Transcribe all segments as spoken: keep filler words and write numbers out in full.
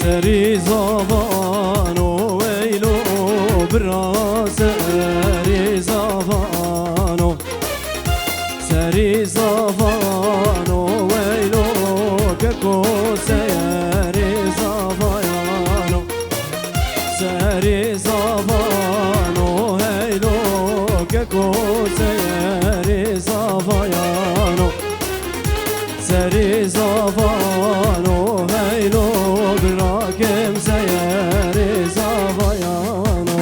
Serî zavano weylo bira, serî zavano. Serî zavano weylo keko, serî zavayano. Serî zavano heylo keko, serî zavayano. Serî zavano heylo bira, kêm serî zavayano.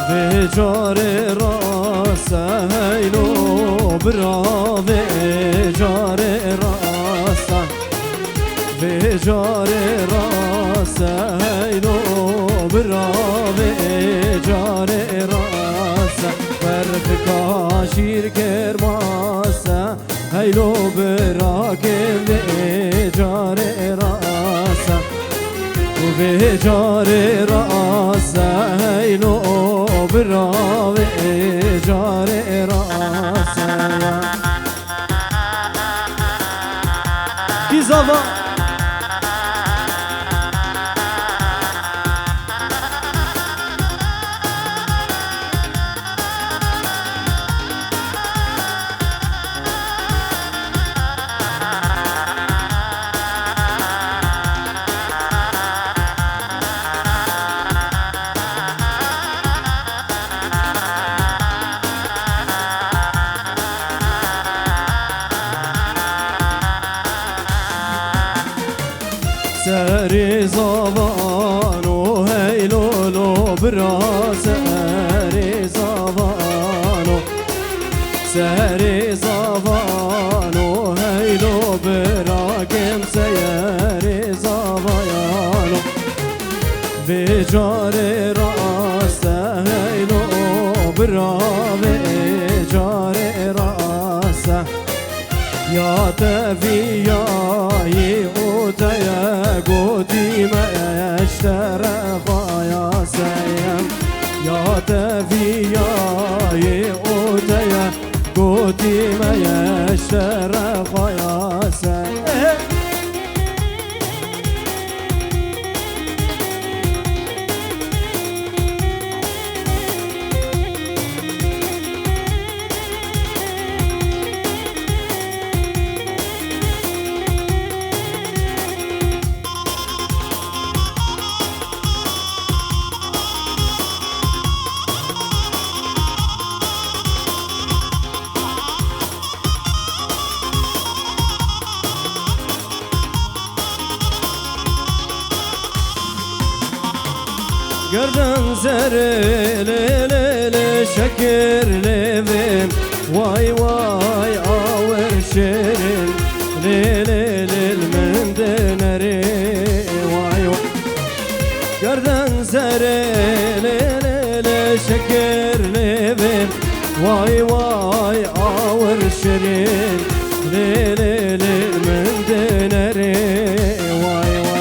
Vê carê rast e heylo bira, vê carê rast e. Vê carê rast e heylo bira, vê carê rast e. Berxika şîr kermas e. Heylo bira, kêm vê carê rast e. Vê carê rast e heylo bira, vê carê rast e. Kî zava? Serê zavano hey lolo bira, serê zavano. Serê zavano hey lo bira, kêm serê zavayano. Vê carê rast e hey lo bira, vê carê rast e. Ya te vîyayî û te ye gotî me ji te re xwaya seyem. Ya te vîyayî û te ye gotî me ji te re xwaya seyem. Gerden zerê lê lê lê şekir lê vê. Way way awir şirin lê lê lê min dinerê. Way way. Gerden zerê lê lê lê şekir lê vê. Way way awir şirin lê lê lê min dinerê. Way way.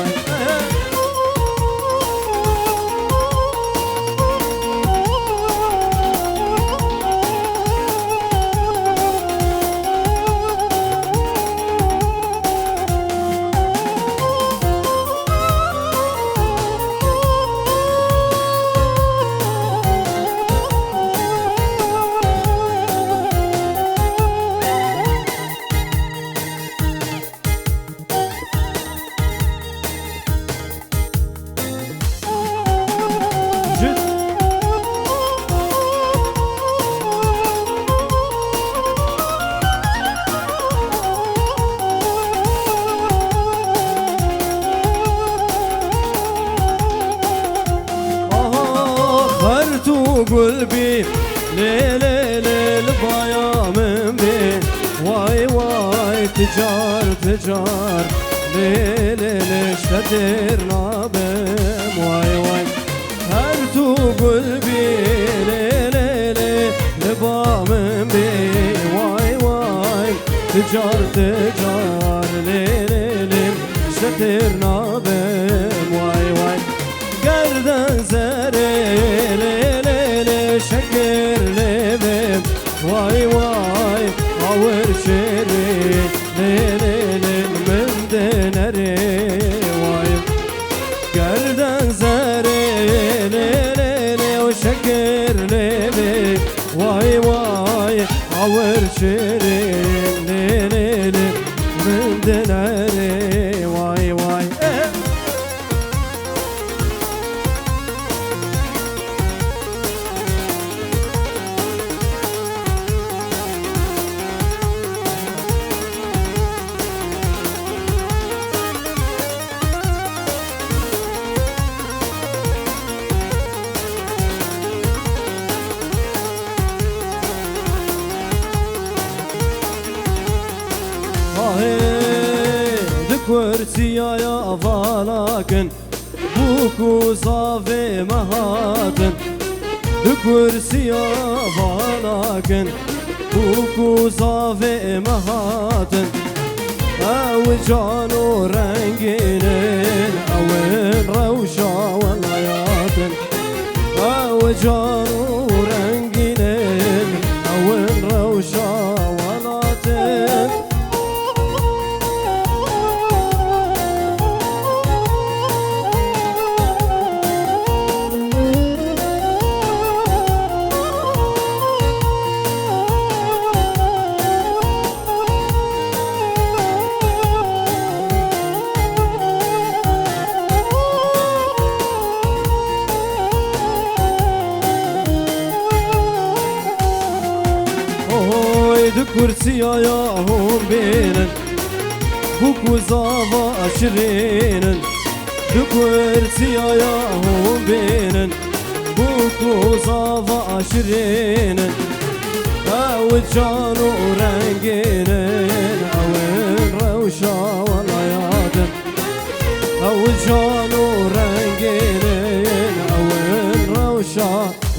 Aha, xert û gul bî, lê, lê, lê, li baya min bî. Way, way, ti car, ti car, lê, lê, lê, ji te têr nabim. Way, way. Xert Tu gul bî lê lê lê, li ba min bî way way. Ti car ti car lê lê lê, ji te têr nabim way way. Gerden zerê lê lê lê, şekir lê bê way way. Awir şêrî lê lê lê, min dinerê way. Gerden zerê lê lê lê, û şekir lê bê way way. Awir şêrî lê lê lê, min dinerê way way. Eh! Ahê, di kursiyaya valakin, bûk û zavê me hatin. Di kursiya valakin, bûk û zavê me hatin. Ew can û rengîn in, ew in rewşa welayatin. Ew can û rengîn in, ew in rewşa welatin. Oy, di kursiyaya hûn bînin, bûk û zava şirînin. Di kursiyaya hûn bînin, bûk û zava şirînin. Ew can û rengînin, ew in rewşa welayatin. Ew can û rengînin, ew in rewşa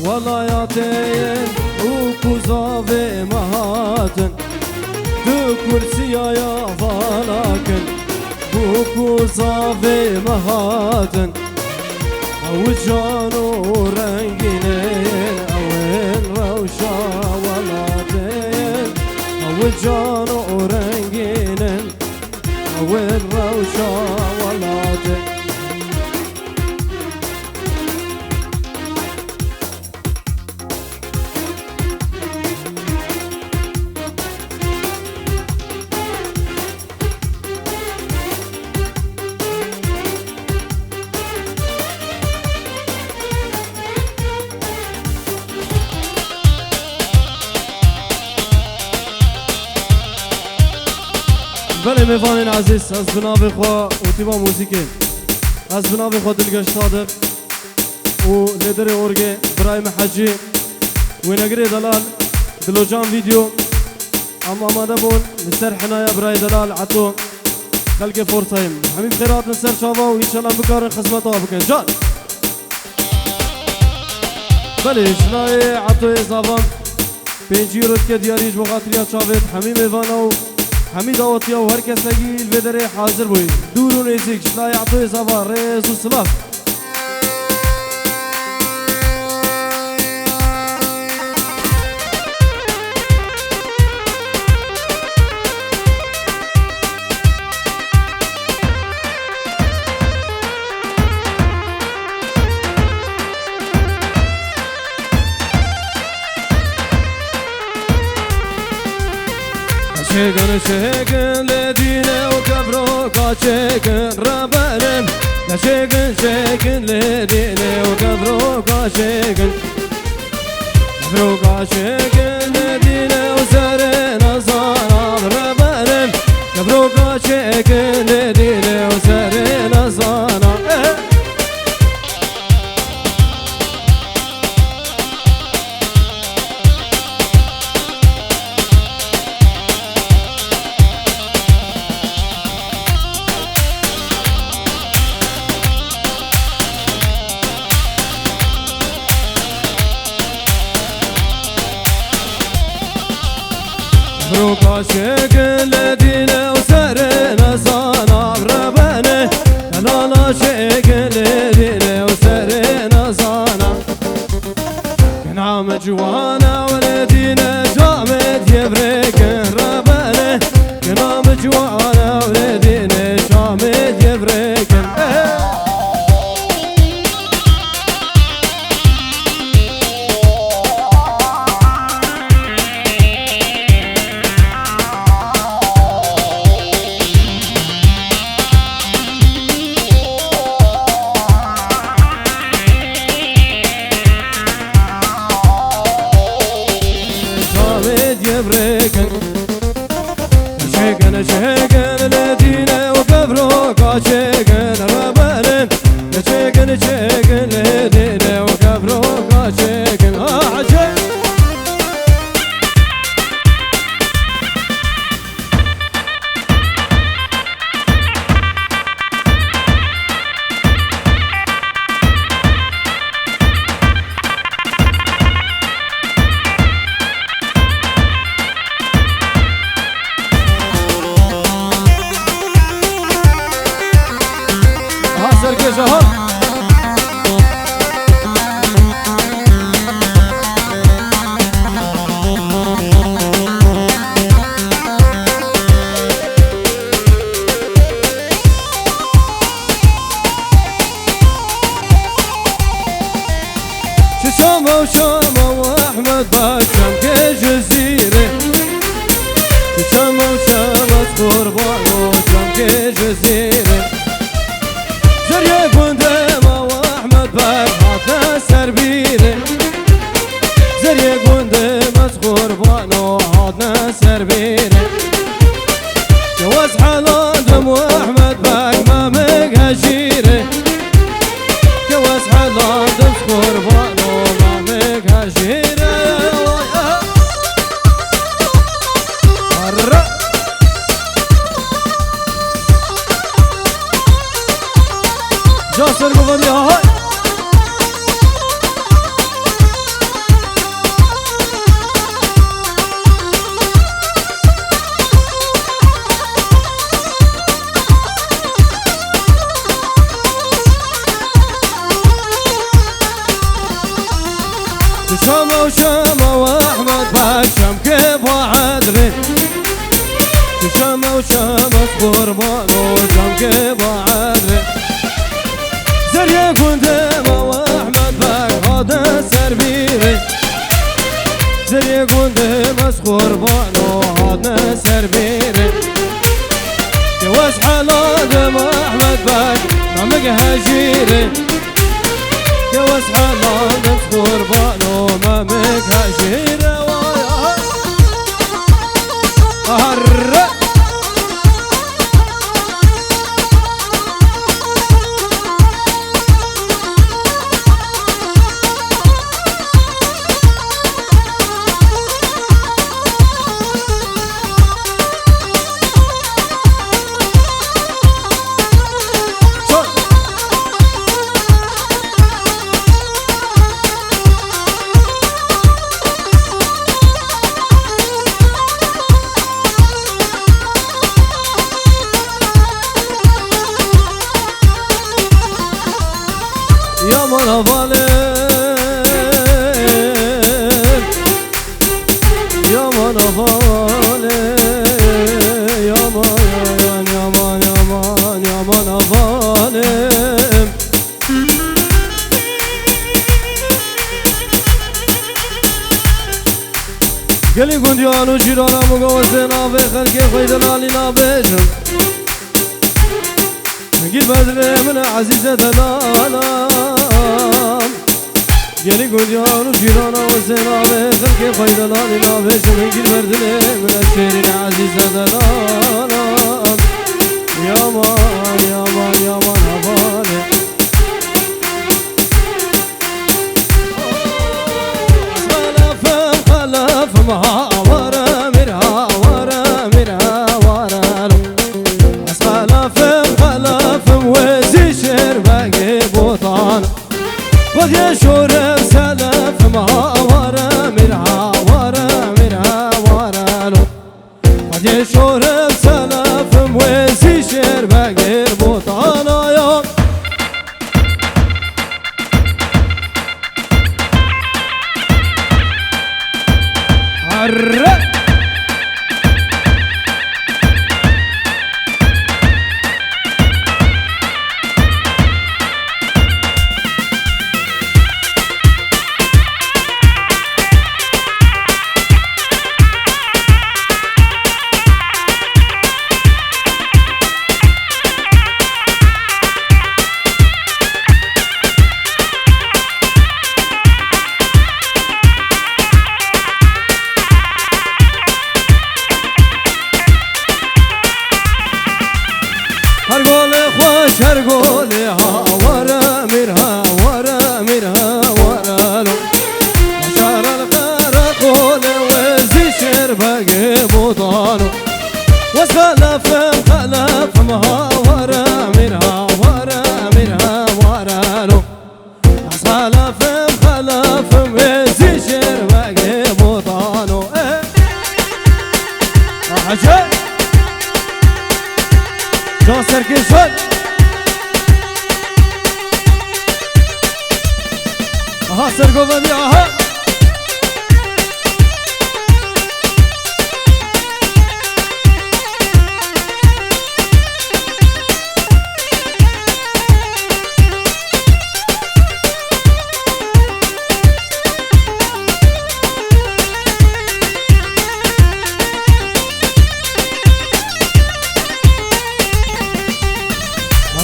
welayatê yin, û ku zavê me hatin. Di kursiyaya valakin, bûk û zavê me hatin. Ew can û rengînin, ew in rewşa welatê yin. Ew can û rengînin, ew in rewşa welatê. Belê mêvanên ezîz, ez bi navê xwe û tîma muzîkê, ez bi navê xwe Dilgeş Sadiq û lêderê orgê birayê me Hecî, wênegirê delal Dilocan Video, em amade bûn li ser hinaya birayê delal Eto, xelkê Forsayê min. Hemî bi xêr hatin ser çava û înşallah bikarin xizmeta bikin. Can! Belê, ji layê Etoyê Zavan pêncî euro dike diyarî ji bo xatiriya çavê hemî mêvana û hemî dawetiya û her kesekî li vê derê hazir bûyî. Dûr û nêzîk, ji layê Etoyê Zavan rêz û silav. Çêkin, çêkin lê dîne û kevroka çêkin reberin. Çêkin, çêkin lê dîne û kevroka çêkin. Kevroka çêkin lê dîne û serê nezana reberin. Kevroka çêkin lê dîne û serê nezana. Eh! Şêkin li dîne û serê nezana rebene, delala şêkin li dîne û serê nezana. Kinam ciwana û li dîne camê diyevrekin rebene, kinam ciwana û li dîne camê diyevrekin. Çavê diyevrekin. Çêkin, çêkin li dîne û kevroka çêkin rebelin. Çêkin, çêkin li dîne û kevroka çêkin. Ah, çê- Aha, serkêş, aha. Çi çama û çama û Ehmed Beg çemkê Cizîrê. Çi çama û çama ez qurban û çemkê Cizîrê. Zeriyê gundê me û Ehmed Beg hatine ser bîrê. Zeriyê gundê me ez qurban û hatine ser bîrê. Ke wez helandim û Ehmed Beg Memik hejîrê. Ke wez helandim qurban û Memik hejîrê. Arra. Caser Muveriya, hay. Şama û şama û Ehmed Beg çemkê Baedrê. Şama û şama ez qurban û çemkê Baedrê. Zeriyê gundê me û Ehmed Beg hatine ser bîrê. Zeriyê gundê me ez qurban û hatine ser bîrê. Ke wez helandim Ehmed Beg Memik hejîrê. Ke wez helandim qurban û Memik hejîrê. Vay, aha. Arre. Yaman havalim, yaman havalim, yaman, yaman, yaman, yaman, yaman havalim. Gelî gundiyan û cîranan û gawezê navê xelkê xwe delalî nabêjin. Gîr berdilê min e ezîze delalan. Gelî gundiyan û cîranan û zênavê xelkê xwe delalî nabêjin. Gîr berdilê min e şêrîn ezîze delalan. Yaman, yaman, yaman hevalê. Xelefim, xelefim, hawara mir, hawara mir, hawara lo. Ez xelefim, xelefim, wezî şêr vegê botan. Vediye şorim selefim, hawara mir, hawara mir, hawara lo. Her golê xweş, her golê ha, were mîr ha, were mîr ha, were lo. Şer el qereqolê wê zî şêr begê botano. Wes xelefim, xelefim ha, were mîr ha, were mîr ha, were lo. Xelefim, xelefim, wê zî şêr begê botano. Eh. Ecel. Can Serkêşan. Aha, sergovendî, aha.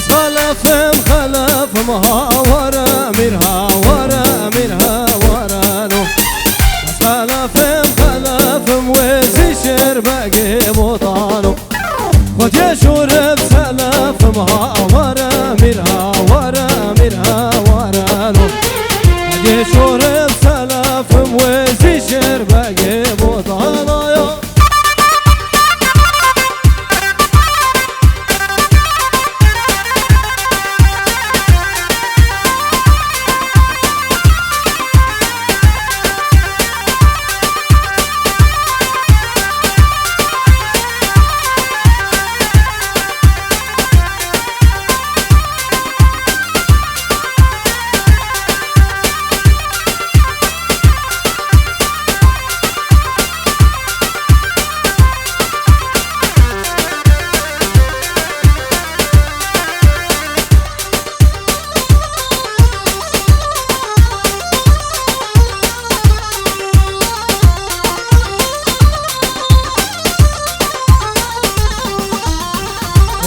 Xelefim, xelefim, ha were mîr, ha were mîr, ha were lo. Xelefim, xelefim, wê zî şêr begê botano. Xwediyê şûrim selefim, ha were mîr, ha were mîr, ha were lo. Xwediyê şûrim selefim, wê zî şêr begê botano yo.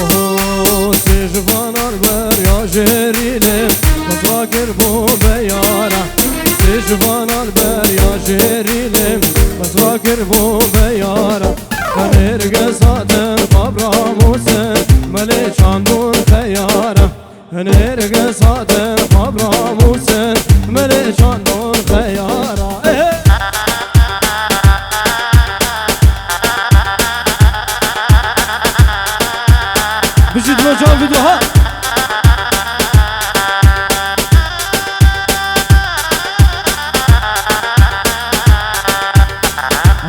Oho, sê ji vanan beriya jêrînê, qet rakir bo beyara. Sê ji vanan beriya jêrînê, qet rakir bo beyara. Nêrgesa din qabra Mûsin, melê çandon xeyara. Nêrgesa din qabra Mûsin, melê çandon xeyara. Eh! Bijî Dilo Can Video ha.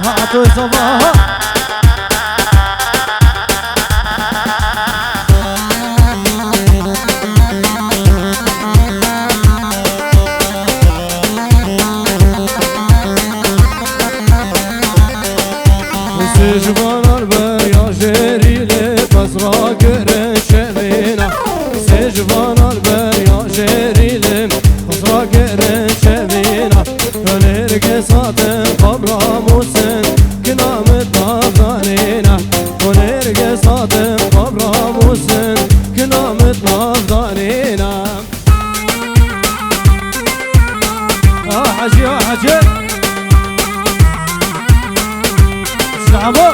Ha, Ato Zava, ha. Sê ji vanan beriya jêrînê, qet rakirin şevîna. Sê ji vanan beriya jêrînê, qet rakirin şevîna. Nêrgesa din qabra Mûsin, kina min navdanîna. Nêrgesa din qabra Mûsin, kina min navdanîna. Ah, Hecî, ah, Hecî. Sehabo.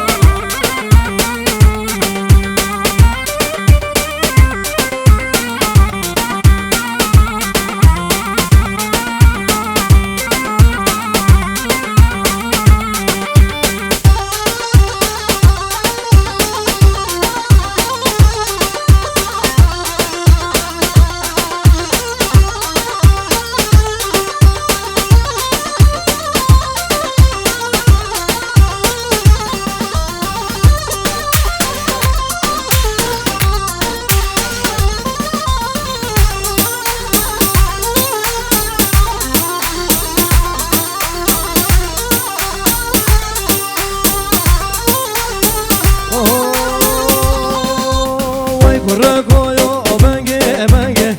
Wey kurre koyo bengê bengê,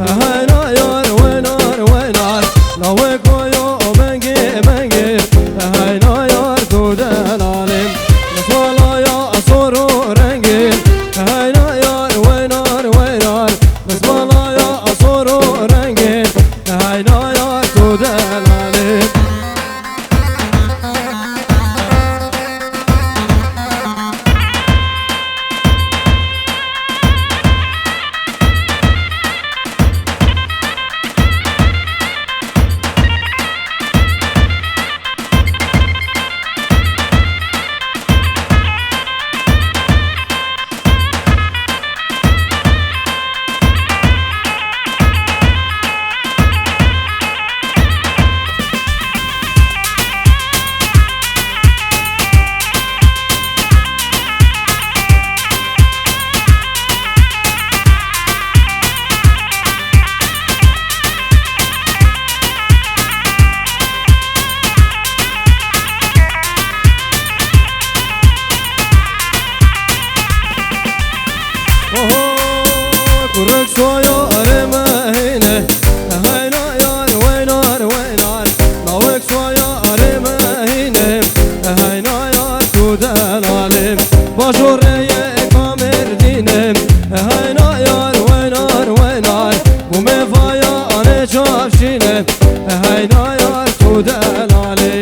heyna yar wenar wenar. La we koyo bengê bengê, heyna yar tu delalê. Naswala ya asoro rengê, heyna yar wenar wenar. Naswala ya asoro rengê, heyna yar tu delalê. Soyarê me hîne, heyna yar, weynar, weynar. Nawek soyarê me hîne, heyna yar, tu delalê. Bajorê yê Kamerdîne, heyna yar, weynar, weynar. Bû me vaya anê çavşîne, heyna yar, tu delalê.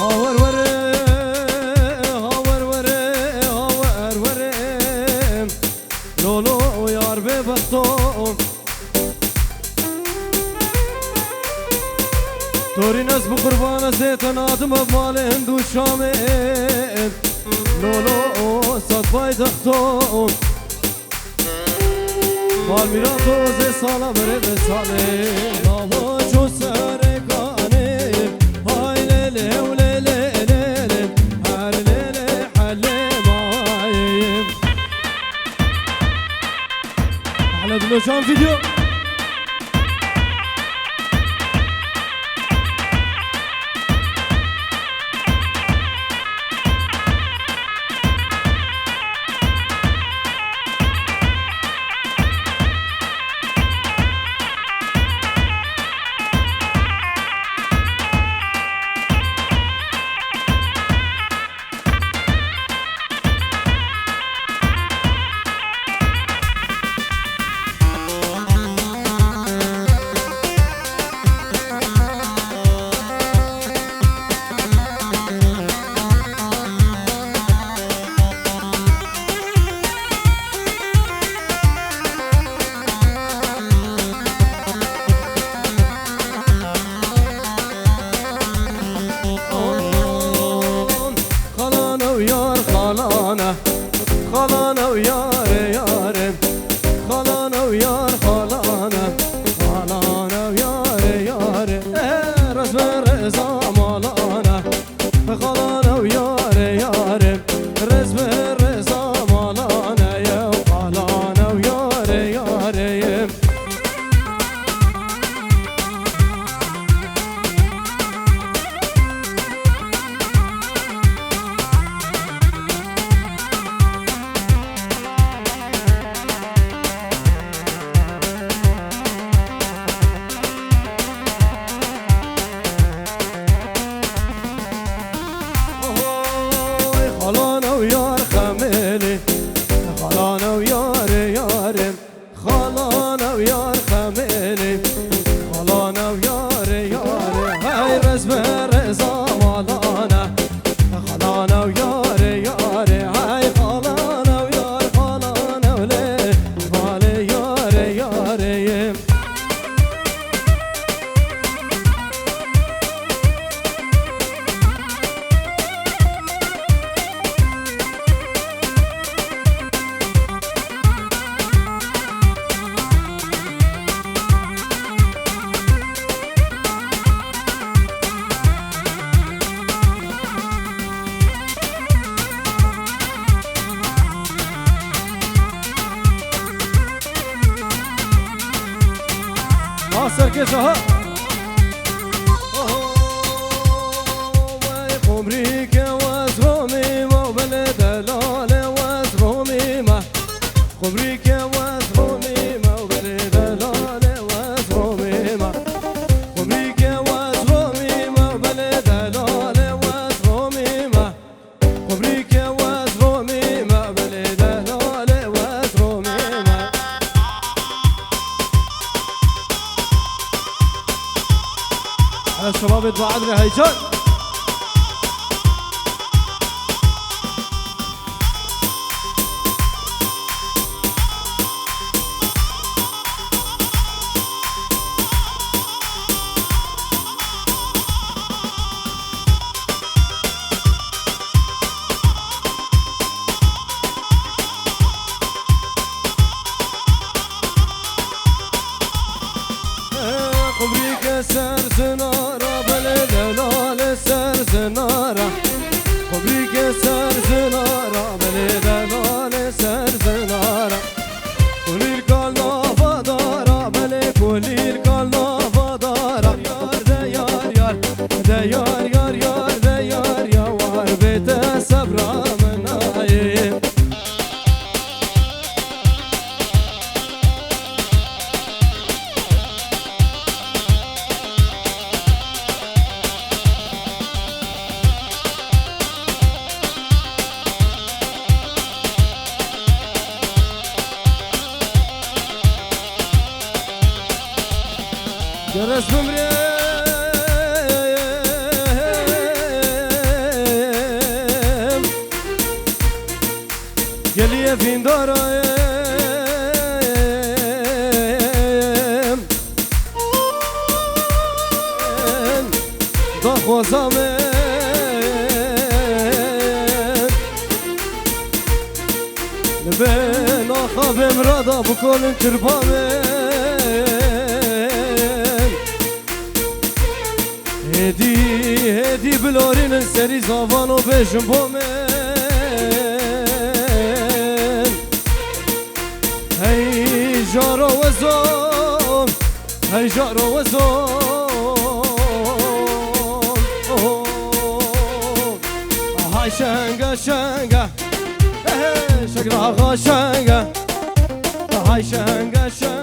Hawer were, hawer were, hawer were. Lolo yar bê bexto. Torîn ez bi qurban ez ê te nadim ev malê Hind û Şamê. Lolo sat paytexto. Malmîra to zê sala berê ve salê. Lalo ço serê kanê. Hay lê lê û lê lê lê lê. Her lê lê helê mayê. Ahmet Locan video. Xalane û yar xalane, xalane û yarê yarê, xalane û yar xalane, xalane û yarê yarê. Eh, rez be reza malane, xalane û yarê yarê, rez be reza malane ye, xalane û yarê yarê ye. Oy, xalane û yar xemêlê, xalane û yarê yarê. Xalane û yar xemêlê, xalane û yarê yarê, hey rez be reza malane. Xalane û yarê yarê, hey xalane û yar xalane û lê balê yarê yarê yê. Ha serkêş aha. Wey xumrîke wez romî me û belê delalê wez romî me. Xumrîke wez romî me û belê delalê wez romî me. Xumrîke wez romî me û belê delalê wez romî me. Xumrîke wez romî me, belê delalê wez romî me. Hele şebabê Dua Edrê heyecan. Ser zinara belê delale ser zinara. Kubrîkê ser zinara belê delale ser zinara. Kulîl kal nava dara belê kulîl kal nava dara. Yar de yar yar de yar yar yar de yar ya war bête sebra min nayê. Ger ez bimrêm, geliyê vîndara em. Daxwaza min. Li bin axavê min rada bikolin tirba min. Hêdî, hêdî bilorînin serî zavano bêjin bo min. Hey jaro wezo, hey jaro wezo. Hay şenge şenge, hey, hey, şenge axa şenge. Hay şenge şenge.